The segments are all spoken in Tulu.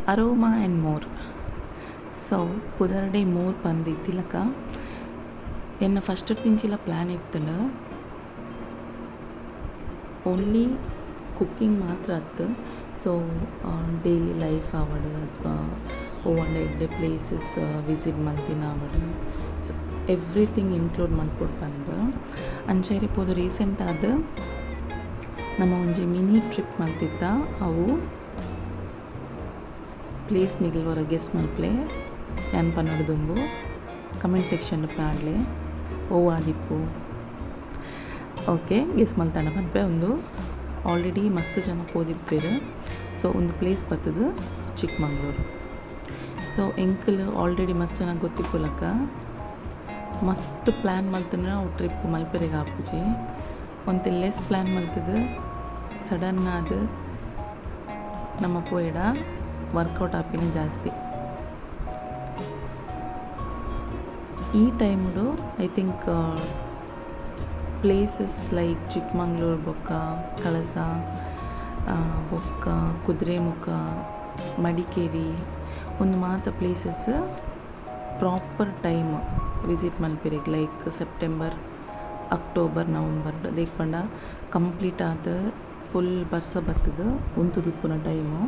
Aroma and more. ಸೊ ಪುದರ್ಡೆ ಮೋರ್ ಪಂದ್ ಇತ್ತಿಲಕ ಎನ್ನ ಫಸ್ಟ್ ತಿಂಚಿಲ ಪ್ಲಾನ್ ಇತ್ತುಂಡು. ಓನ್ಲಿ ಕುಕ್ಕಿಂಗ್ ಮಾತ್ರ ಅತ್ತು, ಸೊ ಡೈಲಿ ಲೈಫ್ ಆವಡ್ ಅಥವಾ ಒವ್ವಂಡ ಎಡ್ಡೆ ಪ್ಲೇಸಸ್ ವಿಸಿಟ್ ಮಲ್ತಿನ ಆವಡ್, ಸೊ ಎವ್ರಿಥಿಂಗ್ ಇನ್ಕ್ಲೂಡ್ ಮಲ್ಪೊಡು ಪಂದ್. ಅಂಚ ಪೋದು ರೀಸೆಂಟ್ ಆದ್ ನಮ ಒಂಜಿ ಮಿನಿ ಟ್ರಿಪ್ ಮಲ್ತಿತ್ತ. ಅವು ಪ್ಲೇಸ್ ನಿಗಲ್ ಒರ ಗೆಸ್ ಮಲ್ಪಲೆ, ಯಾನ್ ಪನೊಡು ದುಂಬು ಕಮೆಂಟ್ ಸೆಕ್ಷನ್ ಪಾಡ್ಲೆ ಒವು ಆದಿಪ್ಪು. ಓಕೆ, ಗೆಸ್ ಮಲ್ತಂಡ ಪನ್ಪೆ. ಉಂದು ಆಲ್ರೆಡಿ ಮಸ್ತ್ ಜನ ಪೋದಿಪ್ಪೆರ್. ಸೊ ಒಂದು ಪ್ಲೇಸ್ ಬತ್ತದು ಚಿಕ್ಕಮಂಗ್ಳೂರು. ಸೊ ಎಂಕಲ್ ಆಲ್ರೆಡಿ ಮಸ್ತ್ ಜನ ಗೊತ್ತಿಪ್ಪುಲಕ ಮಸ್ತ್ ಪ್ಲ್ಯಾನ್ ಮಲ್ತಂದ್ರೆ ಅವು ಟ್ರಿಪ್ ಮಲ್ಪೆರೆಗ್ ಆಪುಜಿ. ಒಂತೆ ಲೆಸ್ ಪ್ಲ್ಯಾನ್ ಮಲ್ತದು ಸಡನ್ ಆದ್ ನಮ್ಮ ಪೋಯಡ ವರ್ಕೌಟ್ ಆಪಿನ ಜಾಸ್ತಿ. ಈ ಟೈಮುಡು I think places like Chikmagalur ಬೊಕ್ಕ ಕಳಸ ಬೊಕ್ಕ ಕುದುರೆಮುಖ, ಮಡಿಕೇರಿ ಉಂದು ಮಾತ ಪ್ಲೇಸಸ್ ಪ್ರಾಪರ್ ಟೈಮ್ ವಿಸಿಟ್ ಮಲ್ಪೆರೆಗ್ ಲೈಕ್ ಸೆಪ್ಟೆಂಬರ್, ಅಕ್ಟೋಬರ್, ನವಂಬರ್ ದೇಕ್ ಪಂಡ ಕಂಪ್ಲೀಟ್ ಆದ್ ಫುಲ್ ಬರ್ಸ ಬತ್ತುದು ಉಂತುದಿಪ್ಪುನ ಟೈಮು.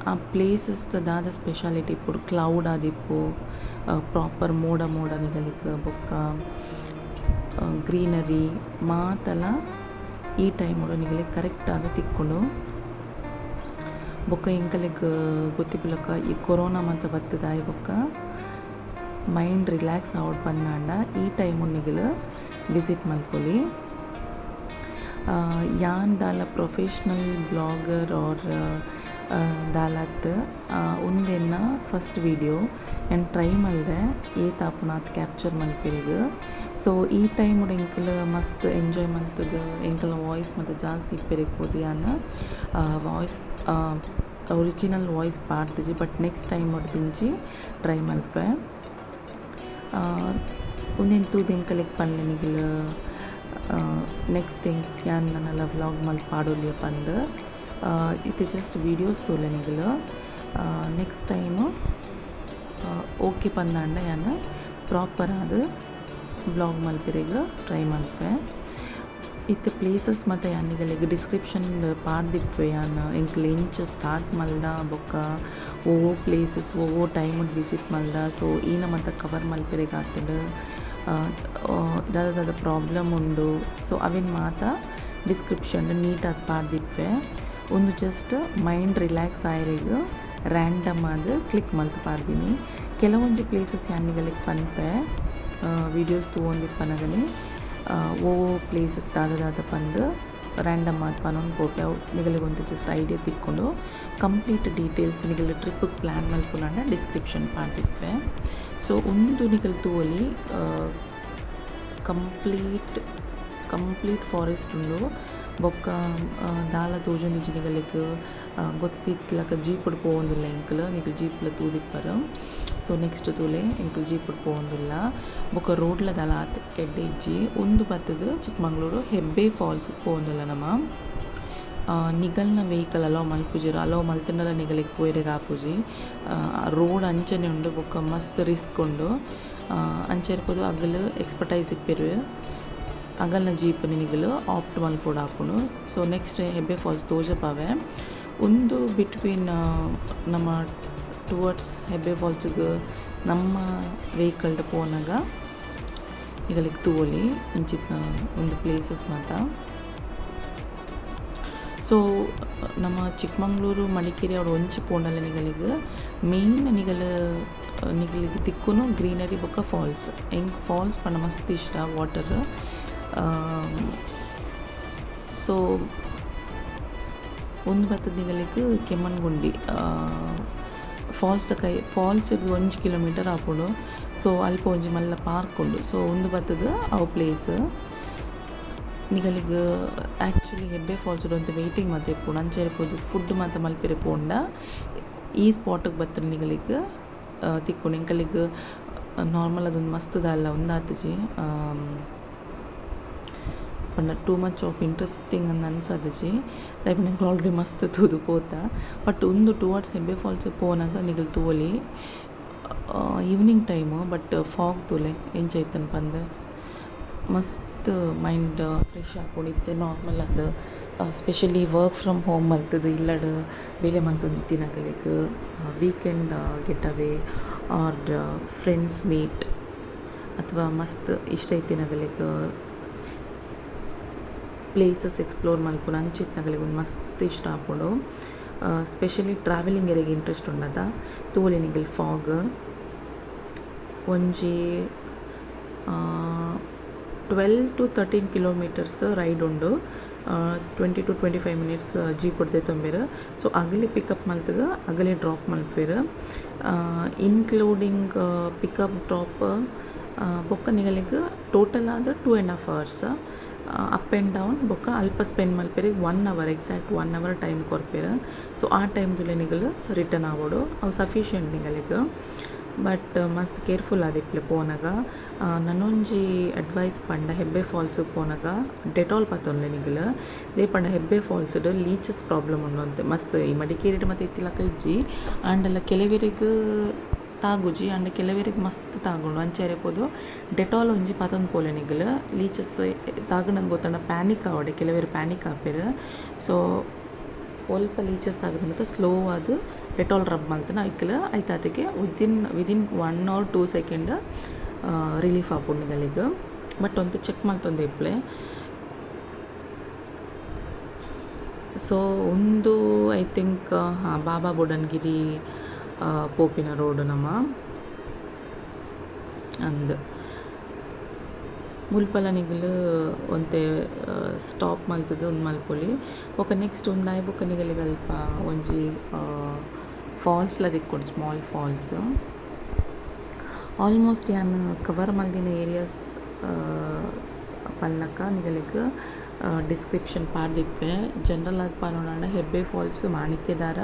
ಆ ಪ್ಲೇಸಸ್ ದಾದ ಸ್ಪೆಷಾಲಿಟಿ ಇಪ್ಪುಡು, ಕ್ಲೌಡ್ ಆದಿಪ್ಪು, ಪ್ರಾಪರ್ ಮೋಡ ಮೋಡ ನಿಗಲಿಕ್ ಬೊಕ್ಕ ಗ್ರೀನರಿ ಮಾತಲ ಈ ಟೈಮುಡು ನಿಗಲಿಗ್ ಕರೆಕ್ಟ್ ಆದ್ ತಿಕ್ಕುಂಡು. ಬೊಕ್ಕ ಎಂಕಲೆಗ್ ಗೊತ್ತಿಪ್ಪುಲಕ ಈ ಕೊರೋನಾ ಮಾತ ಬತ್ತುದಾಯಿ ಬೊಕ್ಕ ಮೈಂಡ್ ರಿಲ್ಯಾಕ್ಸ್ ಆವೊಡು ಪಂದಾಂಡ ಈ ಟೈಮು ನಿಗಲು ವಿಸಿಟ್ ಮಲ್ಪೊಲಿ. ಯಾನ್ ದಾಲ ಪ್ರೊಫೆಷ್ನಲ್ ಬ್ಲಾಗರ್ ಆರ್ ದಾಲತ್, ಉಂದೆನ್ನ ಫಸ್ಟ್ ವೀಡಿಯೋ. ಯಾನ್ ಟ್ರೈ ಮಲ್ದೆ ಏತ್ ಆಪುಂಡು ಕ್ಯಾಪ್ಚರ್ ಮಲ್ಪೆರೆಗ್. ಸೊ ಈ ಟೈಮುಡು ಎಂಕಲ್ ಮಸ್ತ್ ಎಂಜಾಯ್ ಮಲ್ತುದು ಎಂಕಲ್ನ ವಾಯ್ಸ್ ಮಾತ ಜಾಸ್ತಿ ಇಪ್ಪೆರೆಗ್ ಪೋದು. ಯಾನ್ ವಾಯ್ಸ್ ಒರಿಜಿನಲ್ ವಾಯ್ಸ್ ಪಾಡ್ದಿಜಿ, ಬಟ್ ನೆಕ್ಸ್ಟ್ ಟೈಮ್ ತಿಂಚಿ ಟ್ರೈ ಮಲ್ಪೆ. ಉಂದೆನ್ ತೂದು ಎಂಕಲೆಗ್ ಪನ್ಲೆ ನಿಗಲ್ ನೆಕ್ಸ್ಟ್ ಯಾನ್ ನನಲ ವ್ಲಾಗ್ ಮಲ್ತ್ ಪಾಡೊಲಿಯ ಪಂದ್. ಇತ್ತೆ ಜಸ್ಟ್ ವೀಡಿಯೋಸ್ ತೂಲೆ ನಿಗಲ್. ನೆಕ್ಸ್ಟ್ ಟೈಮ್ ಓಕೆ ಪಂದಾಂಡ ಯಾನ್ ಪ್ರಾಪರ್ ಆದ್ ವ್ಲಾಗ್ ಮಲ್ಪೆರೆಗ್ ಟ್ರೈ ಮಲ್ಪೆ. ಇತ್ತೆ ಪ್ಲೇಸಸ್ ಮಾತ ಯಾನ್ ನಿಗಲೆಗ್ ಡಿಸ್ಕ್ರಿಪ್ಷನ್ ಪಾಡ್ದಿಪ್ಪೆ. ಯಾನ್ ಎಂಕಲ್ ಎಂಚ ಸ್ಟಾರ್ಟ್ ಮಲ್ದ ಬೊಕ್ಕ ಒವ್ವೋ ಪ್ಲೇಸಸ್ ಒವ್ವೋ ಟೈಮ್ ವಿಸಿಟ್ ಮಲ್ದ, ಸೊ ಈನ ಮಾತ ಕವರ್ ಮಲ್ಪೆರೆಗ್ ಆತುಂಡು, ದಾದ ದಾದ ಪ್ರಾಬ್ಲಮ್ ಉಂಡು, ಸೊ ಅವೆನ್ ಮಾತ ಡಿಸ್ಕ್ರಿಪ್ಷನ್ ನೀಟಾದ್ ಪಾಡ್ದಿಪ್ಪೆ. ಉಂದು ಜಸ್ಟ್ ಮೈಂಡ್ ರಿಲ್ಯಾಕ್ಸ್ ಆಯೆರೆಗ್ ರ್ಯಾಂಡಮ್ ಆದ್ ಕ್ಲಿಕ್ ಮಲ್ತ್ ಪಾಡ್ದಿನಿ. ಕೆಲವೊಂಜಿ ಪ್ಲೇಸಸ್ ಯಾನ್ ನಿಗಲೆಗ್ ಪನ್ಪೆ ವೀಡಿಯೋಸ್ ತೂವೊಂದಿಪ್ಪನಗನೆ ಒವ್ವೋ ಪ್ಲೇಸಸ್ ದಾದ ದಾದ ಪಂದ್ ರ್ಯಾಂಡಮ್ ಆದ್ ಪನೊಂದು ಪೋಪೆ. ಅವು ನಿಗಲೆಗ್ ಒಂತೆ ಜಸ್ಟ್ ಐಡಿಯಾ ತಿಕ್ಕುಂಡು. ಕಂಪ್ಲೀಟ್ ಡೀಟೇಲ್ಸ್ ನಿಗಲ್ ಟ್ರಿಪ್ ಪ್ಲ್ಯಾನ್ ಮಲ್ಪುನಂಡ ಡಿಸ್ಕ್ರಿಪ್ಷನ್ ಪಾಡ್ದಿಪ್ಪೆ. ಸೊ ಉಂದು ನಿಗಲ್ ತೂವೊಲಿ, ಕಂಪ್ಲೀಟ್ ಕಂಪ್ಲೀಟ್ ಫಾರೆಸ್ಟ್ ಉಂಡು. ಬೊಕ್ಕ ದಾಲ ತೋಜೊಂದಿಜ್ಜಿ ನಿಗಲೆಗ್ ಗೊತ್ತಿತ್ಲಕ ಜೀಪುಡು ಪೋವೊಂದುಲ್ಲ ಎಂಕುಲು, ನಿಕುಲು ಜೀಪುಲ ತೂದಿಪ್ಪರ್. ಸೊ ನೆಕ್ಸ್ಟ್ ತೂಲೆ ಎಂಕುಲು ಜೀಪುಡು ಪೋವೊಂದುಲ್ಲ. ಬೊಕ್ಕ ರೋಡ್ಲ ದಾಲ ಆತ್ ಎಡ್ಡೆ ಇಜ್ಜಿ. ಉಂದು ಬತ್ತುದು ಚಿಕ್ಕಮಂಗ್ಳೂರು ಹೆಬ್ಬೆ ಫಾಲ್ಸ್ ಪೋವೊಂದುಲ್ಲ ನಮ. ನಿಗಲ್ನ ವೆಹಿಕಲ್ ಅಲೌ ಮಲ್ಪುಜೆರ್, ಅಲೌ ಮಲ್ತುಂಡಲ ನಿಗಲೆಗ್ ಪೋಯೆರೆಗ್ ಆಪುಜಿ. ರೋಡ್ ಅಂಚನೆ ಉಂಡು ಬೊಕ್ಕ ಮಸ್ತ್ ರಿಸ್ಕ್ ಉಂಡು. ಅಂಚ ಇರ್ಪೊದು ಅಗಲು ಎಕ್ಸ್ಪರ್ಟೈಸ್ ಇಪ್ಪೆರ್, ಅಗಲ್ನ ಜೀಪ್ ನಿಗಲು ಆಪ್ಟ್ ಮಲ್ಪೊಡು ಆಪುಂಡು. ಸೊ ನೆಕ್ಸ್ಟ್ ಹೆಬ್ಬೆ ಫಾಲ್ಸ್ ತೋಜಪಾವೆ. ಉಂದು ಬಿಟ್ವೀನ್ ನಮ್ಮ ಟುವರ್ಡ್ಸ್ ಹೆಬ್ಬೆ ಫಾಲ್ಸ್ಗ್ ನಮ್ಮ ವೆಹಿಕಲ್ಡ್ ಪೋನಗ ನಿಗಲಿಗ್ ತೂವೊಲಿ ಇಂಚಿತ್ನ ಉಂದು ಪ್ಲೇಸಸ್ ಮಾತ. ಸೊ ನಮ್ಮ ಚಿಕ್ಕಮಂಗ್ಳೂರು ಮಡಿಕೇರಿ ಅವ್ರು ಒಂಜಿ ಪೋಂಡಲ ನಿಗಲಿಗ್ ಮೇನ್ ನಿಗಲ್ ನಿಗಲಿಗ್ ತಿಕ್ಕುನು ಗ್ರೀನರಿ ಬೊಕ್ಕ ಫಾಲ್ಸ್. ಎಂಕ್ ಫಾಲ್ಸ್ ಪಂಡ ಮಸ್ತ್ ಇಷ್ಟ, ವಾಟರ್. ಸೊ ಉಂದು ಬತ್ತುದು ನಿಗಲಿಗ್ ಕೆಮ್ಮನ್ಗುಂಡಿ ಫಾಲ್ಸ್ ಕೈ ಫಾಲ್ಸ್ ಇರ್ದ್ 1 ಕಿಲೋಮೀಟರ್ ಆಪುಂಡು. ಸೊ ಅಲ್ಪ ಒಂಜಿ ಮಲ್ಲ ಪಾರ್ಕ್ ಉಂಡು. ಸೊ ಉಂದು ಬತ್ತುದು ಅವು ಪ್ಲೇಸ್. ನಿಗಲಿಗ್ ಆಕ್ಚುಲಿ ಹೆಬ್ಬೆ ಫಾಲ್ಸ್ ಒಂತೆ ವೈಟಿಂಗ್ ಮಾತ ಇಪ್ಪುಂಡು. ಅಂಚ ಇರ್ಪೊದು ಫುಡ್ ಮಾತ ಮಲ್ಪೆರೆ ಪೋಂಡ ಈ ಸ್ಪಾಟ್ ಬತ್ತುಂಡ ನಿಗಲಿಗ್ ತಿಕ್ಕುಂಡು. ಎಂಕಲೆಗ್ ನಾರ್ಮಲ್ ಅದೊಂದು ಮಸ್ತ್ ದಾಲ ಉಂದಾತುಜಿ ಪಂಡ ಟೂ ಮಚ್ ಆಫ್ ಇಂಟ್ರೆಸ್ಟಿಂಗ್ ಅಂದ್ ಅನ್ಸದಿಜಿ. ದಾಯೆ ಎಂಕುಲು ಆಲ್ರೆಡಿ ಮಸ್ತ್ ತೂದು ಪೋತ. ಬಟ್ ಉಂದು ಟುವರ್ಡ್ಸ್ ಹೆಬ್ಬೆ ಫಾಲ್ಸ್ ಪೋನಗ ನಿಗಲ್ ತೂವೊಲಿ ಈವ್ನಿಂಗ್ ಟೈಮು, ಬಟ್ ಫಾಗ್ ತೂಲೆ ಎಂಚ ಇತ್ತುಂಡು ಪಂದ್ ಮಸ್ತ್ ಮೈಂಡ್ ಫ್ರೆಶ್ ಆಪುಂಡು. ಇತ್ತೆ ನಾರ್ಮಲ್ ಆದ್ ಸ್ಪೆಷಲಿ ವರ್ಕ್ ಫ್ರಮ್ ಹೋಮ್ ಮಲ್ತುದು ಇಲ್ಲಡ್ ಬೇಲೆ ಮಲ್ತೊಂದಿತ್ತಿನಕಲೆಗ್ weekend get away or friends meet ಅಥವಾ ಮಸ್ತ್ ಇಷ್ಟ ಇತ್ತಿನಕಲೆಗ್ ಪ್ಲೇಸಸ್ ಎಕ್ಸ್ಪ್ಲೋರ್ ಮಲ್ಪುನ ಅಂಚಿತ್ತಿನಕಲೆಗ್ ಒಂದು ಮಸ್ತ್ ಇಷ್ಟ ಆಪುಂಡು. ಸ್ಪೆಷಲಿ ಟ್ರಾವೆಲಿಂಗ್ ಎರೆಗ್ ಇಂಟ್ರೆಸ್ಟ್ ಉಂಡತ ತೂವೊಲಿ ನಿಗಲ್ ಫಾಗ್ ಒಂಜಿ 12 to 13 kilometres ride ಉಂಡು. 20 to 25 minutes jeep ದೆತೊಂಬೆರ್. ಸೊ ಅಗಲೆ ಪಿಕಪ್ ಮಲ್ತುದು ಅಗಲೆ ಡ್ರಾಪ್ ಮಲ್ಪುವೆರ್, ಇನ್ಕ್ಲೂಡಿಂಗ್ ಪಿಕಪ್ ಡ್ರಾಪ್ ಬೊಕ್ಕ ನಿಗಲೆಗ್ ಟೋಟಲ್ ಆದ್ 2.5 hours up and down. ಬೊಕ್ಕ ಅಲ್ಪ ಸ್ಪೆಂಡ್ ಮಲ್ಪೆರೆ 1 hour exact 1 hour time ಕೊರ್ಪೆರ್. ಸೊ ಆ ಟೈಮ್ ದುಲೆ ನಿಗಲು ರಿಟರ್ನ್ ಆವೊಡು, ಅವು ಸಫಿಷಿಯೆಂಟ್ ನಿಗಲೆಗ್. ಬಟ್ ಮಸ್ತ್ ಕೇರ್ಫುಲ್ ಆದಿಪ್ಪಲೆ ಪೋನಗ. ನನೊಂಜಿ ಅಡ್ವೈಸ್ ಪಂಡ ಹೆಬ್ಬೆ ಫಾಲ್ಸ್ ಪೋನಗ ಡೆಟಾಲ್ ಪತ್ತೊನ್ಲೆ ನಿಗಲು. ದಾಯೆ ಪಂಡ ಹೆಬ್ಬೆ ಫಾಲ್ಸ್ ಲೀಚಸ್ ಪ್ರಾಬ್ಲಮ್ ಉಂಡು ಅಂತೆ ಮಸ್ತ್. ಈ ಮಡಿಕೇರಿಡ್ ಮತ್ತೆ ಇತ್ತಿಲಕ ಇಜ್ಜಿ, ಆಂಡಲ ಕೆಲವೆರೆಗ್ ತಾಗುಜಿ, ಆಂಡ ಕೆಲವೆರೆಗ್ ಮಸ್ತ್ ತಾಗುಂಡು. ಅಂಚೆರೆ ಪೋದು ಡೆಟಾಲ್ ಒಂಜಿ ಪತೊಂದು ಪೋಲೆ ನಿಗಲು. ಲೀಚಸ್ ತಾಗುನಂದು ಗೊತ್ತಂಡ ಪ್ಯಾನಿಕ್ ಆವಡೆ, ಕೆಲವೆರ್ ಪ್ಯಾನಿಕ್ ಆಪೆರ್. ಸೊ ಒಲ್ಪ ಲೀಚಸ್ ತಾಗುದಂತ ಸ್ಲೋ ಆದ್ Dettol rub ಮಲ್ತನ ಐಕ್ಲ ಐತಾತಿಗೆ within 1 or 2 second relief ಆಪುಂಡು ನಿಗಲೆಗ್. ಬಟ್ ಒಂತೆ ಚೆಕ್ ಮಲ್ತೊಂದು ಇಪ್ಪಲೆ. ಸೊ ಉಂದು I think Baba Budangiri ಪೋಪಿನ ರೋಡ್ ನಮ ಅಂದ್. ಮುಲ್ಪಲ ನಿಗಲು ಒಂತೆ ಸ್ಟಾಪ್ ಮಲ್ತುದು ಉಂದು ಮಲ್ಪೊಲಿ. ಬೊಕ ನೆಕ್ಸ್ಟ್ ಉಂದಾಯಿ ಬೊಕ ನಿಗಲಿಗ್ ಅಲ್ಪ ಒಂಜಿ ಫಾಲ್ಸ್ ಲ ತಿಕ್ಕುಂಡು, ಸ್ಮಾಲ್ ಫಾಲ್ಸ್. ಆಲ್ಮೋಸ್ಟ್ ಯಾನ್ ಕವರ್ ಮಲ್ದಿನ ಏರಿಯಾಸ್ ಪನ್ಲಕ ನಿಗಲಿಗ್ ಡಿಸ್ಕ್ರಿಪ್ಷನ್ ಪಾಡ್ದಿಪ್ಪೆ. ಜನರಲ್ ಆದ್ ಪನೊಡಾಂಡ ಹೆಬ್ಬೆ ಫಾಲ್ಸ್, ಮಾಣಿಕ್ಯಧಾರ,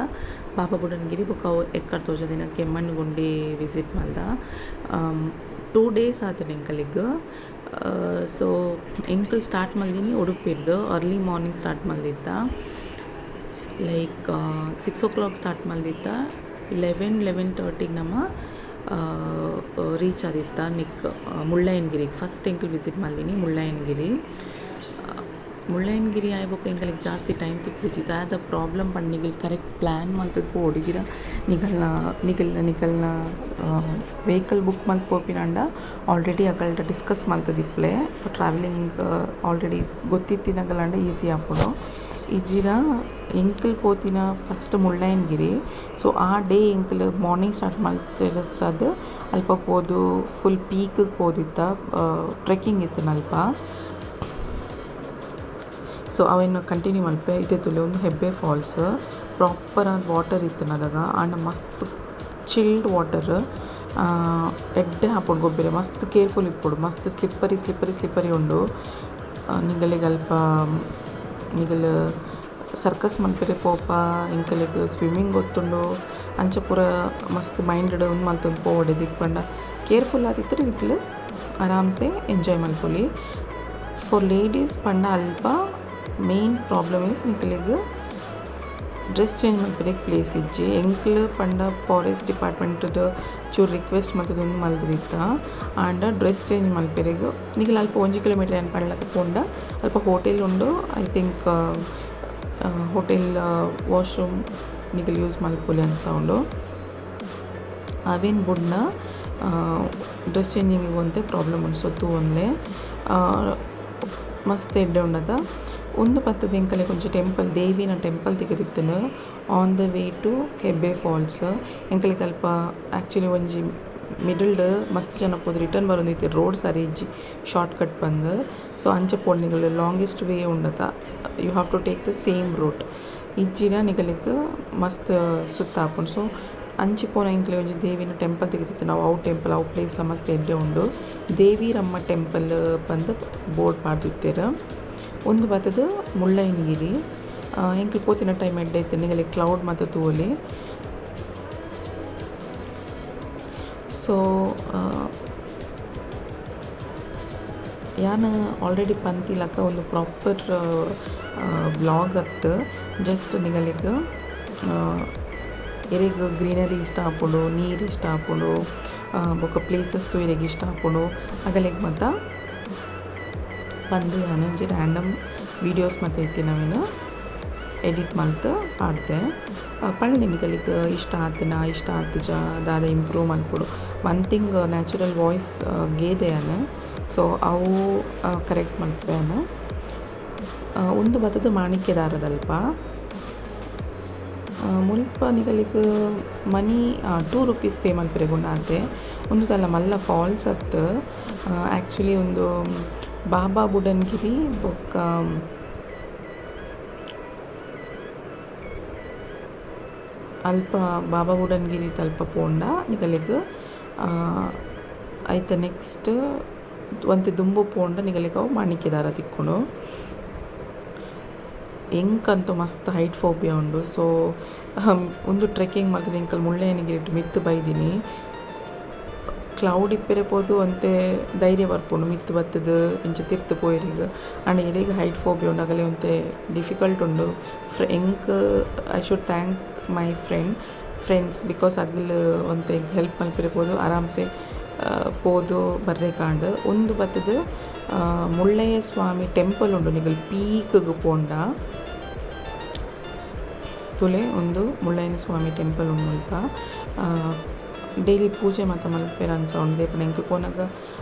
ಬಾಬಾ ಬುಡನ್ಗಿರಿ ಬೊಕ ಎಕ್ಕಡ್ ತೋಜಾದಿನ ಕೆಮ್ಮಣ್ಣುಗುಂಡಿ ವಿಸಿಟ್ ಮಲ್ದ. 2 days ಆತುಂಡು ಎಂಕಲೆಗ್. ಸೊ ಎಂಕುಲು ಸ್ಟಾರ್ಟ್ ಮಲ್ದಿನಿ ಉಡುಪಿರ್ದು ಅರ್ಲಿ ಮಾರ್ನಿಂಗ್ ಸ್ಟಾರ್ಟ್ ಮಲ್ದಿತ್ತ, ಲೈಕ್ 6 o'clock start ಮಲ್ದಿತ್ತ. 11, 11:30 ನಮ ರೀಚ್ ಆದಿತ್ತ ನಿಕ್ ಮುಳ್ಳಯ್ಯನಗಿರಿಗೆ. ಫಸ್ಟ್ ಎಂಕುಲು ವಿಸಿಟ್ ಮಲ್ದಿನಿ ಮುಳ್ಳಯ್ಯನಗಿರಿ. ಮುಳ್ಳಯ್ಯನಗಿರಿ ಆಯಿ ಬೊಕ ಎಂಕಲೆಗ್ ಜಾಸ್ತಿ ಟೈಮ್ ತಿಕ್ಕುಜಿ. ದಾದ ಪ್ರಾಬ್ಲಮ್ ಪಂಡ ನಿಗಲ್ ಕರೆಕ್ಟ್ ಪ್ಲ್ಯಾನ್ ಮಲ್ತುದು ಪೋಡಿಜಿಡ ನಿಗಲ್ನ ನಿಗಲ್ ನಿಕಲ್ನ ವೆಹಿಕಲ್ ಬುಕ್ ಮಲ್ತ್ ಪೋಪಿನಾಂಡ ಆಲ್ರೆಡಿ ಅಕಲ್ಡ ಡಿಸ್ಕಸ್ ಮಲ್ತುದಿಪ್ಪಲೆ. ಟ್ರಾವೆಲಿಂಗ್ ಆಲ್ರೆಡಿ ಗೊತ್ತಿತ್ತಿನಗಲಾಂಡ ಈಸಿ ಆಪುಂಡು. ಇಜ್ಜಿಡ ಎಂಕುಲು ಪೋತಿನ ಫಸ್ಟ್ ಮುಳ್ಳಯ್ಯನಗಿರಿ. ಸೊ ಆ ಡೇ ಎಂಕುಲು ಮಾರ್ನಿಂಗ್ ಸ್ಟಾರ್ಟ್ ಮಲ್ತಿರಸ್ರದ್ ಅಲ್ಪ ಪೋದು ಫುಲ್ ಪೀಕ್ ಪೋದಿತ್ತ, ಟ್ರೆಕ್ಕಿಂಗ್ ಇತ್ತಿನ ಅಲ್ಪ. ಸೊ ಅವೆನ್ ಕಂಟಿನ್ಯೂ ಮಲ್ಪೆ. ಇತ್ತೆ ತೂಲೆ ಒಂದು ಹೆಬ್ಬೆ ಫಾಲ್ಸ್ ಪ್ರಾಪರ್ ಆದ್ ವಾಟರ್ ಇತ್ತಿನದಾಗ, ಆಂಡ ಮಸ್ತ್ ಚಿಲ್ಡ್ ವಾಟರ್. ಎಡ್ಡೆ ಆಪುಂಡು ಗೊಬ್ಬೆರೆ, ಮಸ್ತ್ ಕೇರ್ಫುಲ್ ಇಪ್ಪೊಡು, ಮಸ್ತ್ ಸ್ಲಿಪ್ಪರಿ ಸ್ಲಿಪ್ಪರಿ ಸ್ಲಿಪ್ಪರಿ ಉಂಡು. ನಿಗಲೆಗ್ ಅಲ್ಪ ನಿಗಲ್ ಸರ್ಕಸ್ ಮಲ್ಪೆರೆ ಪೋಪ, ಎಂಕಲೆಗ್ ಸ್ವಿಮ್ಮಿಂಗ್ ಗೊತ್ತುಂಡು ಅಂಚ ಪೂರ ಮಸ್ತ್ ಮೈಂಡ್ ಉಂದು ಮಲ್ತೊಂದು ಪೋವಡೆ. ದಿಕ್ ಪಂಡ ಕೇರ್ಫುಲ್ ಆದಿತ್ತುಂಡ ನಿಕುಲು ಆರಾಮ್ಸೆ ಎಂಜಾಯ್ ಮಲ್ಪೊಲಿ. ಫಾರ್ ಲೇಡೀಸ್ ಪಂಡ ಅಲ್ಪ ಮೇನ್ ಪ್ರಾಬ್ಲಮ್ is ನಿಕಲೆಗ್ ಡ್ರೆಸ್ ಚೇಂಜ್ ಮಲ್ಪೆರೆಗ್ ಪ್ಲೇಸ್ ಇಜ್ಜಿ. ಎಂಕುಲು ಪಂಡ ಫಾರೆಸ್ಟ್ ಡಿಪಾರ್ಟ್ಮೆಂಟ್ ಚೂರು ರಿಕ್ವೆಸ್ಟ್ ಮಲ್ತುದು ಉಂದು ಮಲ್ತುದಿತ್ತ. ಆಂಡ ಡ್ರೆಸ್ ಚೇಂಜ್ ಮಲ್ಪೆರೆಗ್ ನಿಕುಲು ಅಲ್ಪ 1 ಕಿಲೋಮೀಟರ್ ಏನ್ ಪಂಡ್ಲಕ ಪೋಂಡ ಅಲ್ಪ ಹೋಟೆಲ್ ಉಂಡು. I think hotel washroom ನಿಕುಲು ಯೂಸ್ ಮಲ್ಪೊಲಿ ಅನ್ಸ ಉಂಡು. ಅವೇನ್ ಬುಡ್ನ ಡ್ರೆಸ್ ಚೇಂಜಿಂಗ್ ಒಂತೆ ಪ್ರಾಬ್ಲಮ್ ಉಂಡು. ಸೊ ತೂವೊನ್ಲೆ ಮಸ್ತ್ ಎಡ್ಡೆ ಉಂಡತ. ಉಂದು ಪತ್ತುದು ಎಂಕಲೆಗ್ ಒಂಜಿ ಟೆಂಪಲ್, ದೇವಿನ ಟೆಂಪಲ್ ತಿಕ್ಕುದಿತ್ತುಂಡು on the way to Hebbe falls. ಎಂಕಲೆಗ್ ಅಲ್ಪ ಆಕ್ಚುಲಿ ಒಂಜಿ ಮಿಡ್ಲ್ ಡ್ ಮಸ್ತ್ ಜನ ಪೋದು ರಿಟರ್ನ್ ಬರೊಂದಿತ್ತೆರ್, ರೋಡ್ ಸರಿ ಇಜ್ಜಿ ಶಾರ್ಟ್ ಕಟ್ ಪಂದ್. ಸೊ ಅಂಚ ಪೋಂಡ ನಿಕಲ್ ಲಾಂಗೆಸ್ಟ್ ವೇ ಉಂಡತ, you have to take the same route. ಇಜ್ಜಿಡ ನಿಕಲೆಗ್ ಮಸ್ತ್ ಸುತ್ತ ಆಪುಂಡು. ಸೊ ಅಂಚಿ ಪೋನ ಎಂಕಲೆಗ್ ಒಂಜಿ ದೇವಿನ ಟೆಂಪಲ್ ತಿಕ್ಕುದಿತ್ತುಂಡು. ಅವು ಟೆಂಪಲ್ ಅವು ಪ್ಲೇಸ್ ಲ ಮಸ್ತ್ ಎಡ್ಡೆ ಉಂಡು. ದೇವಿರಮ್ಮ ಟೆಂಪಲ್ ಪಂದ್ ಬೋರ್ಡ್ ಪಾಡ್ದಿತ್ತೆರ್. ಉಂದು ಬತ್ತುದು ಮುಳ್ಳಯ್ಯನಗಿರಿ. ಎಂಕುಲು ಪೋತಿನ ಟೈಮ್ ಎಡ್ಡೆ ಇತ್ತ್ಂಡ್, ನಿಕಲೆಗ್ ಕ್ಲೌಡ್ ಮಾತ ತೂವೊಲಿ. ಸೊ ಯಾನ್ ಆಲ್ರೆಡಿ ಪಂತಿಲಕ ಒಂದು ಪ್ರಾಪರ್ ವ್ಲಾಗ್ ಅತ್ತ್, ಜಸ್ಟ್ ನಿಗಲಿಗ್ ಎರೆಗ್ ಗ್ರೀನರಿ ಇಷ್ಟ ಆಪುಂಡು, ನೀರು ಇಷ್ಟ ಆಪುಂಡು, ಬೊಕ್ಕ ಪ್ಲೇಸಸ್ ತೂಯೆರೆಗ್ ಇಷ್ಟ ಆಪುಂಡು ಅಗಲೆಗ್ ಮಾತ ಪಂದ್ ಯಾನ್ ಒಂಜಿ ರ್ಯಾಂಡಮ್ ವೀಡಿಯೋಸ್ ಮಾತ ಇತ್ತಿನವೆನ್ ಎಡಿಟ್ ಮಲ್ತ್ ಪಾಡ್ದೆ. ಪಂಡೆ ನಿಗಲಿಗ್ ಇಷ್ಟ ಆತನ ಇಷ್ಟ ಆತುಜ ದಾದ ಇಂಪ್ರೂವ್ ಮಲ್ಪೊಡು. ಒನ್ ಥಿಂಗ್ ನ್ಯಾಚುರಲ್ ವಾಯ್ಸ್ ಗೇದೆ ಯಾನ್, ಸೊ ಅವು ಕರೆಕ್ಟ್ ಮಲ್ಪುವೆ ಯಾನ್. ಉಂದು ಬತ್ತುದು ಮಾಣಿಕ್ಯದಾರದಲ್ಪ. ಮುಲ್ಪ ನಿಗಲಿಗ್ ಮನಿ 2 ರೂಪೀಸ್ ಪೇ ಮಲ್ಪೆರೆಗ್ ಉಂಡು ಆತೆ. ಉಂದು ದಾಲ ಮಲ್ಲ ಫಾಲ್ಸ್ ಅತ್ತ್. ಆಕ್ಚುಲಿ ಉಂದು ಬಾಬಾ ಬುಡನ್ಗಿರಿ ಬೊಕ್ಕ ಅಲ್ಪ ಬಾಬಾ ಬುಡನ್ಗಿರಿ ತಲ್ಪ ಪೋಂಡ ನಿಗಲಿಗ್ ಐತ ನೆಕ್ಸ್ಟ್ ಒಂತೆ ದುಂಬು ಪೋಂಡ ನಿಗಲಿಗ್ ಅವು ಮಾಣಿಕ್ಯದಾರ ತಿಕ್ಕುಂಡು. ಎಂಕಂತೂ ಮಸ್ತ್ ಹೈಟ್ ಫೋಬಿಯಾ ಉಂಡು, ಸೊ ಉಂದು ಟ್ರೆಕ್ಕಿಂಗ್ ಮಲ್ತುದು ಎಂಕಲ್ ಮುಳ್ಳಯ್ಯನಗಿರಿಟ್ ಮಿತ್ತ್ ಬೈದಿನಿ. ಕ್ಲೌಡ್ ಇಪ್ಪೆರೆ ಪೋದು ಒಂತೆ ಧೈರ್ಯ ಬರ್ಪುಂಡು ಮಿತ್ತ್ ಬತ್ತುದು ಇಂಚ ತಿರ್ತ್ ಪೋಯೆರೆಗ್. ಆಂಡ ಎರೆಗ್ ಹೈಟ್ ಫೋಬಿಯಾ ಉಂಡು ಅಗಲೆ ಒಂತೆ ಡಿಫಿಕಲ್ಟ್ ಉಂಡು. ಎಂಕ್ I should thank my friends because ಅಗಲ್ ಒಂತೆ ಎಂಕ್ ಹೆಲ್ಪ್ ಮಲ್ಪೆರೆ ಪೋದು ಆರಾಮ್ಸೆ ಪೋದು ಬರ್ರೆಗಾಂಡ್. ಉಂದು ಬತ್ತುದು ಮುಳ್ಳಯ್ಯ ಸ್ವಾಮಿ ಟೆಂಪಲ್ ಉಂಡು ನಿಗಲ್ ಪೀಕ್ಗ್ ಪೋಂಡ ತುಲೆ ಉಂದು ಮುಳ್ಳಯ್ಯನ ಸ್ವಾಮಿ ಟೆಂಪಲ್ ಉಂಡು ಮುಲ್ಪ. ಡೈಲಿ ಪೂಜೆ ಮಾತ ಮಲ್ಪೆರೆ ಅನ್ಸ ಉಂಡು. ದೇಪುನ ಎಂಕ್ ಪೋನಗ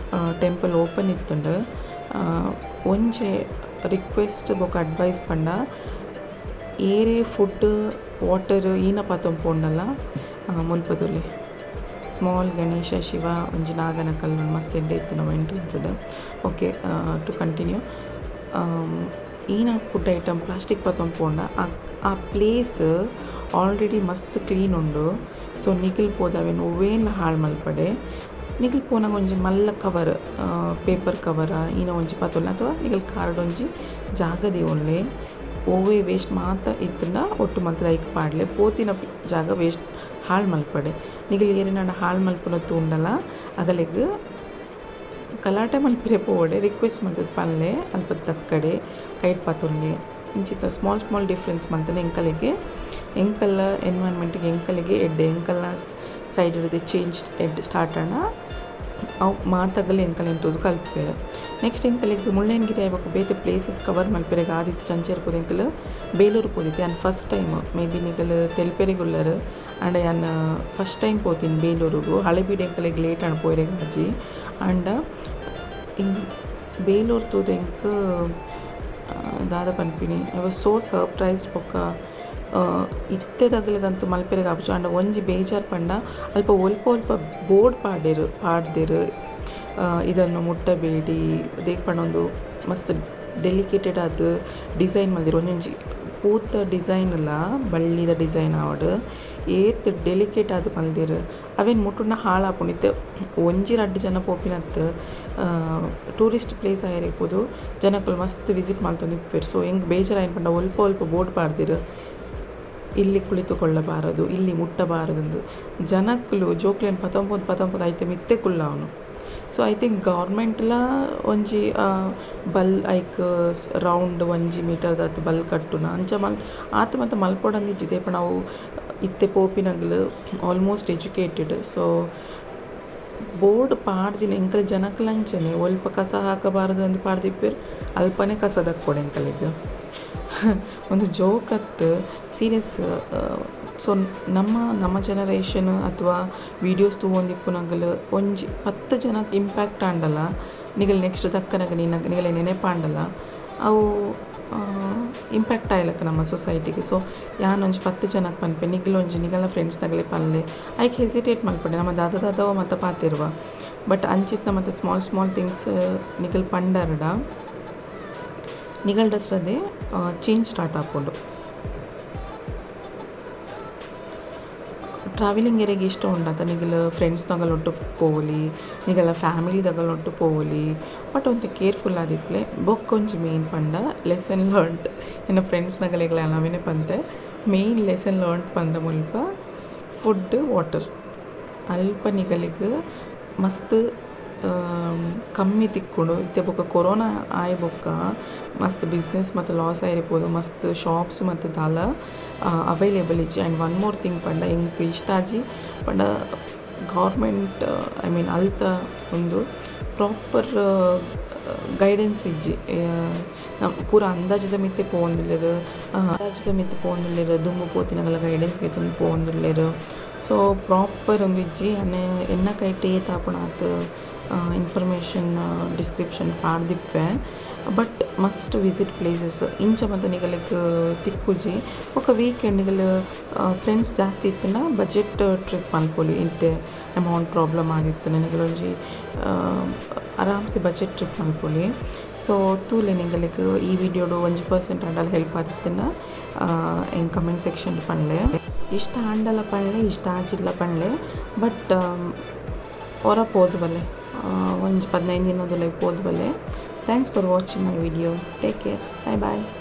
ಟೆಂಪಲ್ ಓಪನ್ ಇತ್ತುಂಡು. ಒಂಜಿ ರಿಕ್ವೆಸ್ಟ್ ಬೊಕ ಅಡ್ವೈಸ್ ಪಂಡ ಏರೇ ಫುಡ್ ವಾಟರ್ ಈನ ಪಾತೊಂದು ಪೋಂಡಲ ಮುಲ್ಪ ತುಲೆ ಸ್ಮಾಲ್ ಗಣೇಶ ಶಿವ ಒಂಜಿ ನಾಗನ ಕಲ್ಲು ಮಸ್ತ್ ಎಡ್ಡೆ ಇತ್ತು ನಮ್ಮ ಎಂಟ್ರೆನ್ಸ್. ಓಕೆ ಟು ಕಂಟಿನ್ಯೂ. ಈನ ಫುಡ್ ಐಟಮ್ ಪ್ಲಾಸ್ಟಿಕ್ ಪಾತೊಂದು ಪೋಂಡ ಆ ಪ್ಲೇಸ್ ಆಲ್ರೆಡಿ ಮಸ್ತ್ ಕ್ಲೀನ್ ಉಂಡು. ಸೊ ನಿಗಲ್ ಪೋದು ಅವೆನ್ ಒವ್ವೇನ್ಲ ಹಾಳು ಮಲ್ಪಡೆ. ನಿಗಲ್ ಪೋನಗ ಒಂಜಿ ಮಲ್ಲ ಕವರ್ ಪೇಪರ್ ಕವರ ಈನ ಒಂಜಿ ಪಾತೊನ್ಲೆ ಅಥವಾ ನಿಗಲ್ ಕಾರ್ಡ್ ಒಂಜಿ ಜಾಗ ದೀವೊನ್ಲೆ. ಒವ್ವೇ ವೇಸ್ಟ್ ಮಾತ ಇತ್ತುಂಡ ಒಟ್ಟು ಮಲ್ತುದು ಐಕ್ ಪಾಡ್ಲೆ. ಪೋತಿನ ಜಾಗ ವೇಸ್ಟ್ ಹಾಳು ಮಲ್ಪಡೆ. ನಿಗಲ್ ಏರೆನಾಂಡ ಹಾಳು ಮಲ್ಪುನ ತೂಂಡಲ ಅಗಲೆಗ್ ಗಲಾಟೆ ಮಲ್ಪೆರೆ ಪೋವಡೆ, ರಿಕ್ವೆಸ್ಟ್ ಮಲ್ತುದು ಪನ್ಲೆ ಅಲ್ಪ ದಕ್ಕಡೆ ಕೈಟ್ ಪಾತೊನ್ಲೆ. ಇಂಚಿತ್ತ ಸ್ಮಾಲ್ ಸ್ಮಾಲ್ ಡಿಫ್ರೆನ್ಸ್ ಮಲ್ತುಂಡ ಎಂಕಲೆಗ್ ಎಂಕಲ್ಲ ಎನ್ವೈರ್ನ್ಮೆಂಟ್ಗೆ ಎಂಕಲೆಗೆ ಎಡ್ಡೆ. ಎಂಕಲ್ನ ಸೈಡ್ ಇಡ್ದು ಚೇಂಜ್ ಎಡ್ಡೆ ಸ್ಟಾರ್ಟ್ ಆಂಡ ಅವು ಮಾತಗಲ ಎಂಕಲೆನ್ ತೂದು ಕಲ್ಪುವೆರ್. ನೆಕ್ಸ್ಟ್ ಎಂಕಲೆಗ್ ಮುಳ್ಳಯ್ಯನಗಿರಿ ಆಯಿ ಬೊಕ್ಕ ಬೇತೆ ಪ್ಲೇಸಸ್ ಕವರ್ ಮಲ್ಪೆರೆಗ್ ಆದಿತ್ತ್ ಚಂಚೇರ್ ಪೋದು ಎಂಕಲ್ ಬೇಲೂರು ಪೋದಿತ್ತೆ. ಯಾನ್ ಫಸ್ಟ್ ಟೈಮ್ ಮೇ ಬಿ ನಿಗಲ್ ತೆಲ್ಪೆರೆಗ್ ಉಲ್ಲರ್ ಆಂಡ ಯಾನ್ first time Pothineni ಬೇಲೂರುಗು. Halebidu ಎಂಕಲೆಗ್ late ಆಂಡ್ ಪೋಯೆರೆಗ್ ಆಜಿ. ಆಂಡ ಬೇಲೂರು ತೂದು ಎಂಕ್ ದಾದ ಪನ್ಪಿನಿ I was so surprised. ಬೊಕ್ಕ ಇತ್ತೆದಗಲಗಂತೂ ಮಲ್ಪೆರೆಗ್ ಆಪುಜಿ. ಆಂಡ ಒಂಜಿ ಬೇಜಾರ್ ಪಂಡ ಅಲ್ಪ ಒಲ್ಪ ಒಲ್ಪ ಬೋರ್ಡ್ ಪಾಡ್ದೆರ್ ಇದನ್ನು ಮುಟ್ಟಬೇಡಿ ದೇಕ್ ಪಂಡ ಉಂದು ಮಸ್ತ್ ಡೆಲಿಕೇಟೆಡ್ ಆದ್ ಡಿಸೈನ್ ಮಲ್ದೆರ್. ಒಂಜೊಂಜಿ ಪೂತ ಡಿಸೈನ್ ಲ ಬಳ್ಳಿದ ಡಿಸೈನ್ ಆವಡ್ ಏತ್ ಡೆಲಿಕೇಟ್ ಆದ್ ಮಲ್ದೆರ್. ಅವೆನ್ ಮುಟ್ಟುಂಡ ಹಾಳಾಪುಂಡು. ಇತ್ತೆ ಒಂಜಿ ರಡ್ಡ್ ಜನ ಪೋಪಿನತ್ತ್ ಟೂರಿಸ್ಟ್ ಪ್ಲೇಸ್ ಆಯೆರೆ ಪೋದು ಜನಕುಲು ಮಸ್ತ್ ವಿಸಿಟ್ ಮಲ್ತೊಂದು ಇಪ್ಪುವೆರ್. ಸೊ ಎಂಕ್ ಬೇಜಾರಾಯಿನ ಪಂಡ ಒಲ್ಪ ಒಲ್ಪ ಬೋರ್ಡ್ ಪಾಡ್ದೆರ್ ಇಲ್ಲಿ ಕುಳಿತುಕೊಳ್ಳಬಾರದು ಇಲ್ಲಿ ಮುಟ್ಟಬಾರದು. ಜನಕುಲು ಜೋಕ್ಲೆನ್ ಪತೊಂಪೊಂದು ಪತೊಂಪೊಂದು ಐತ ಮಿತ್ತೆ ಕುಲ್ಲವನು. ಸೊ I think ಗವರ್ಮೆಂಟ್ಲ ಒಂಜಿ ಬಲ್ ಐಕ್ ರೌಂಡ್ 1 ಮೀಟರ್ ದಾತ್ ಬಲ್ ಕಟ್ಟುನ ಅಂಚ ಮಲ್ ಆತ್ ಮಾತ ಮಲ್ಪೊಡಂದಿಜ್ಜಿ. ದೇಪಂಡ ಅವು ಇತ್ತೆ ಪೋಪಿನಗಲು ಆಲ್ಮೋಸ್ಟ್ ಎಜುಕೇಟೆಡ್. ಸೊ ಬೋರ್ಡ್ ಪಾಡ್ದಿನ ಎಂಕಲ್ ಜನಕುಲು ಅಂಚನೆ ಒಲ್ಪ ಕಸ ಹಾಕಬಾರದು ಅಂದ್ ಪಾಡ್ದಿಪ್ಪೆರ್ ಅಲ್ಪನೆ ಕಸ ದಕ್ಕೊಡು ಎಂಕಲೆಗ್. ಒಂದು ಜೋಕ್ ಅತ್ತ್, ಸೀರಿಯಸ್. ಸೊ ನಮ್ಮ ನಮ್ಮ ಜನರೇಷನ್ ಅಥವಾ ವೀಡಿಯೋಸ್ ತೂವೊಂದಿಪ್ಪುನಗಲ್ ಒಂಜಿ 10 ಜನಕ್ಕೆ ಇಂಪ್ಯಾಕ್ಟ್ ಆಂಡಲ ನಿಗಲ್ ನೆಕ್ಸ್ಟ್ ದಕ್ಕನಗ ನಿಗಲೆ ನೆನೆಪಾಂಡಲ ಅವು ಇಂಪ್ಯಾಕ್ಟ್ ಆಯ್ಲಕ್ಕ ನಮ್ಮ ಸೊಸೈಟಿಗೆ. ಸೊ ಯಾನ್ ಒಂಜಿ 10 ಜನಕ್ಕೆ ಪನ್ಪೆ ನಿಗಲ್ ಒಂಜಿ ನಿಗಲ್ನ ಫ್ರೆಂಡ್ಸ್ ನಗಲೆ ಪನ್ಲೆ ಐಕ್ ಹೆಸಿಟೇಟ್ ಮಲ್ಪಡೆ. ನಮ್ಮ ದಾದ ದಾದವ ಮಾತ ಪಾತೆರುವ ಬಟ್ ಅಂಚಿತ್ನ ಮತ್ತು ಸ್ಮಾಲ್ ಸ್ಮಾಲ್ ಥಿಂಗ್ಸ್ ನಿಗಲ್ ಪಂಡರ್ಡ ನಿಗಲ್ಡಸ್ರದೆ ಚೇಂಜ್ ಸ್ಟಾರ್ಟ್ ಆಪುಂಡು. ಟ್ರಾವೆಲಿಂಗ್ ಎರೆಗ್ ಇಷ್ಟ ಉಂಡತ ನಿಗಲ್ ಫ್ರೆಂಡ್ಸ್ ನಗಲೊಟ್ಟು ಪೋವೊಲಿ ನಿಗಲ ಫ್ಯಾಮಿಲಿ ದಗಲೊಟ್ಟು ಪೋವೊಲಿ ಬಟ್ ಒಂತೆ ಕೇರ್ಫುಲ್ ಆದಿಪ್ಪುಲೆ. ಬೊಕ್ಕೊಂಜಿ ಮೇನ್ ಪಂಡ ಲೆಸನ್ ಲರ್ನ್ಟ್. ಎನ್ನ ಫ್ರೆಂಡ್ಸ್ ನಗಲೆಗ್ಲ ಅವೆನೆ ಪಂತೆ ಮೇನ್ ಲೆಸನ್ ಲರ್ನ್ಟ್ ಪಂಡ ಮುಲ್ಪ ಫುಡ್ ವಾಟರ್ ಅಲ್ಪ ನಿಗಲೆಗ್ ಮಸ್ತ್ ಕಮ್ಮಿ ತಿಕ್ಕುಂಡು. ಇತ್ತೆ ಬೊಕ್ಕ ಕೊರೋನಾ ಆಯಿ ಬೊಕ್ಕ ಮಸ್ತ್ ಬಿಸ್ನೆಸ್ ಮಾತ ಲಾಸ್ ಆಯೆರೆ ಪೋದು. ಮಸ್ತ್ ಶಾಪ್ಸ್ ಮಾತ ದಾಲ ಅವೈಲೇಬಲ್ ಇಜ್ಜಿ. ಆ್ಯಂಡ್ ಒನ್ ಮೋರ್ ಥಿಂಗ್ ಪಂಡ ಎಂಕ್ ಇಷ್ಟ ಆಜಿ ಪಂಡ ಗೌರ್ಮೆಂಟ್, I mean ಅಲ್ತ ಉಂದು ಪ್ರಾಪರ್ ಗೈಡೆನ್ಸ್ ಇಜ್ಜಿ. ಪೂರ ಅಂದಾಜಿದ ಮಿತ್ತೆ ಪೋವೊಂದುಲ್ಲೆರ್, ಅಂದಾಜಿದ ಮಿತ್ತ್ ಪೋವೊಂದುಲ್ಲೆರ್. ದುಂಬು ಪೋತಿನಗಲ ಗೈಡೆನ್ಸ್ ಗೆತೊಂದು ಪೋವೊಂದುಲ್ಲೆರ್. ಸೊ ಪ್ರಾಪರ್ ಉಂದು ಇಜ್ಜಿ. ಯಾನ್ ಎನ್ನ ಕೈಟ್ ಏತ್ ಆಪುಂಡು ಆತ್ ಇನ್ಫಾರ್ಮೇಶನ್ ಡಿಸ್ಕ್ರಿಪ್ಷನ್ ಪಾಡ್ದಿಪ್ಪೆ. But must visit places. ಇಂಚ ಮಾತ ನಿಗಲೆಗ್ ತಿಕ್ಕುಜಿ. ಬೊಕ ವೀಕೆಂಡ್ ನಿಗಲ್ ಫ್ರೆಂಡ್ಸ್ ಜಾಸ್ತಿ ಇತ್ತ್ಂಡ ಬಜೆಟ್ ಟ್ರಿಪ್ ಮನ್ಪೊಲಿ. ಇತ್ತೆ ಅಮೌಂಟ್ ಪ್ರಾಬ್ಲಮ್ ಆದಿತ್ತ್ಂಡ ನಿಗಲ್ ಒಂಜಿ ಆರಾಮ್ಸೆ ಬಜೆಟ್ ಟ್ರಿಪ್ ಮನ್ಪೊಲಿ. ಸೊ ತೂಲೆ, ನಿಗಲೆಗ್ ಈ ವಿಡಿಯೋಡು 1% ಆಂಡಲ ಹೆಲ್ಪ್ ಆದಿತ್ತ್ಂಡ ಎಂಕ್ ಕಮೆಂಟ್ ಸೆಕ್ಷನ್ ಪನ್ಲೆ. ಇಷ್ಟ ಆಂಡಲ ಪನ್ಲೆ, ಇಷ್ಟ ಆಜಿಡಲ ಪನ್ಲೆ. ಬಟ್ ಒರ ಪೋದು ಬಲ್ಲೆ, ಒಂಜಿ 15 ದಿನದೊಳಗೆ ಪೋದು ಬಲ್ಲೆ. Thanks for watching my video. Take care. Bye bye.